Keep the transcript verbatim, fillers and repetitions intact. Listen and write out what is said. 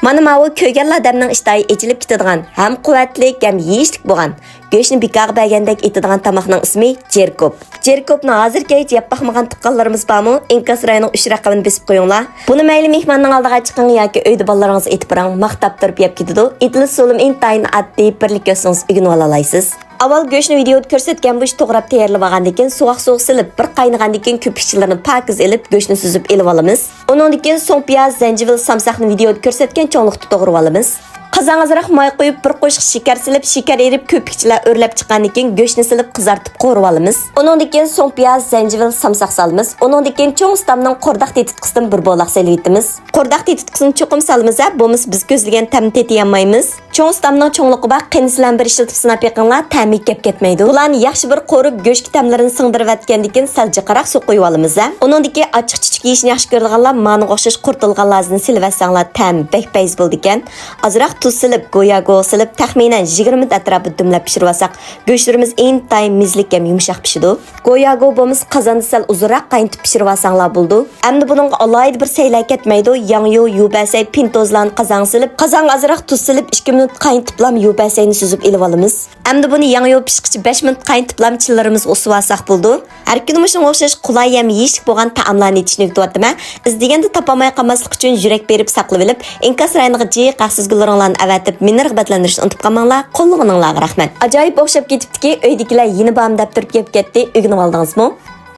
مانا ماۋۇ كۆرگەنلا ئادەمنىڭ ئىشتىھاسى ئېچىلىپ كېتىدىغان، ھەم قۇۋۋەتلىك، ھەم يېيىشلىك بولغان، گۆشنى بىكارغا بەرگەندەك ئېتىدىغان تاماقنىڭ ئىسمى جېركوپ. جېركوپنى ھازىرغىچە يەپ باقمىغان تۇغقانلىرىمىز بارمۇ؟ ئىنكاس رايىنىڭ ئۈچ رەقىمىنى بېسىپ قويۇڭلار. بۇنى مەيلى مېھماننىڭ ئالدىغا چىقىڭ ياكى ئۆيدە بالىلىرىڭىزغا ئېتىپ بېرىڭ، ماختاپ تۇرۇپ يەپ كېتىدۇ. ئېتىلىش ئۇسۇلىمۇ ئىنتايىن ئاددىي، بىرلا كۆرسىڭىز ئۆگىنىۋالالايسىز. ئاۋۋال گۆشنى ۋىدىيودا كۆرسەتكەن بويىچە توغراپ تەييارلىۋالغاندىن كېيىن، سوغۇق سۇغا سېلىپ، بىر قاينىغاندىن كېيىن، كۆپۈكچىلىرىنى پاكىز ئېلىپ، گۆشنى سۈزۈپ ئېلىۋالىمىز. ئۇنىڭدىن كېيىن سوڭ پىياز، زەنجىۋىل، سامساقنى ۋىدىيودا كۆرسەتكەن چوڭلۇقتا توغرىۋالىمىز. قازانغا ئازراق ماي قۇيۇپ، بىر قوشۇق شېكەر سېلىپ، شېكەر ئېرىپ، كۆپۈكچىلەر ئۆرلەپ چىققاندىن كېيىن، گۆشنى سېلىپ قىزارتىپ قورۇۋالىمىز. ئۇنىڭدىن كېيىن سوڭ پىياز، زەنجىۋىل، سامساق سالىمىز. ئۇنىڭدىن كېيىن چوڭ ئۇستامنىڭ قورداق تېتىتقۇسىدىن بىر بولاق سېلىۋېتىمىز. قورداق تېتىتقۇسىنى چوقۇم سالىمىز ھە، بولمىسا بىز كۆزلىگەن تەمنى تېتىيالمايمىز. چوڭ ئۇستامنىڭ چوڭلۇقى بار، قېنى سىلەرمۇ بىر ئىشلىتىپ سىناپ بېقىڭلار، تەمى كەپ كەتمەيدۇ. بۇلارنى ياخشى بىر قورۇپ، گۆشكە تەملىرىنى سىڭدۈرۈۋەتكەندىن كېيىن، سەل جىقراق سۇ قۇيۇۋالىمىز ھە. ئۇنىڭدىن كېيىن ئاچچىق چۈچۈك يېيىشنى ياخشى كۆرىدىغانلار مانىغا ئوخشاش قۇرۇتۇلغان لازىنى سېلىۋەتسەڭلار، تەم بەك پەيز بولىدىكەن. ئازراق تۇز سېلىپ، گوياگو سېلىپ، تەخمىنەن يىگىرمە مىنۇت ئەتراپىدا دۈملەپ پىشۇرۇۋالساق، گۆشلىرىمىز ئىنتايىن مېزىلىك ھەم يۇمشاق پىشىدۇ. گوياگو بولمىسا قازاندا سەل ئۇزۇنراق قاينىتىپ پىشۇرۇۋالساڭلار بولىدۇ. ئەمدى بۇنىڭغا ئالاھىدە بىر سەيلەر كەتمەيدۇ. ياڭيۇ، يۇبەسەي، پىنتوزلارنى قازانغا سېلىپ، قازانغا ئازراق تۇز سېلىپ، ئىككى مىنۇت قاينىتىپلام يۇبەسەينى سۈزۈپ ئېلىۋالىمىز. ئەمدى بۇنى ياڭيۇ پىشقىچە بەش مىنۇت قاينىتىپلام چىللىرىمىزغا ئۇسسىۋالساق بولىدۇ. ھەر كۈنى مۇشۇنىڭغا ئوخشاش قولاي ھەم يېيىشلىك بولغان تائاملارنى ئېتىشنى ئۆگىتىۋاتىمەن. ئىزدىگەندە تاپالماي قالماسلىق ئۈچۈن يۈرەك بېرىپ ساقلىۋېلىپ، ئىنكاس رايونىغا جىق ھەقسىز گۈللىرىڭلارنى ئەۋەتىپ، مېنى رىغبەتلەندۈرۈشنى ئۇنتۇپ قالماڭلار. قوللىغىنىڭلارغا رەھمەت. ئاجايىپ ئوخشاپ كېتىپتىكى، ئۆيدىكىلەر يېنى بارمۇ دەپ تۇرۇپ يەپ كەتتى. ئۆگىنىۋالدىڭىزمۇ؟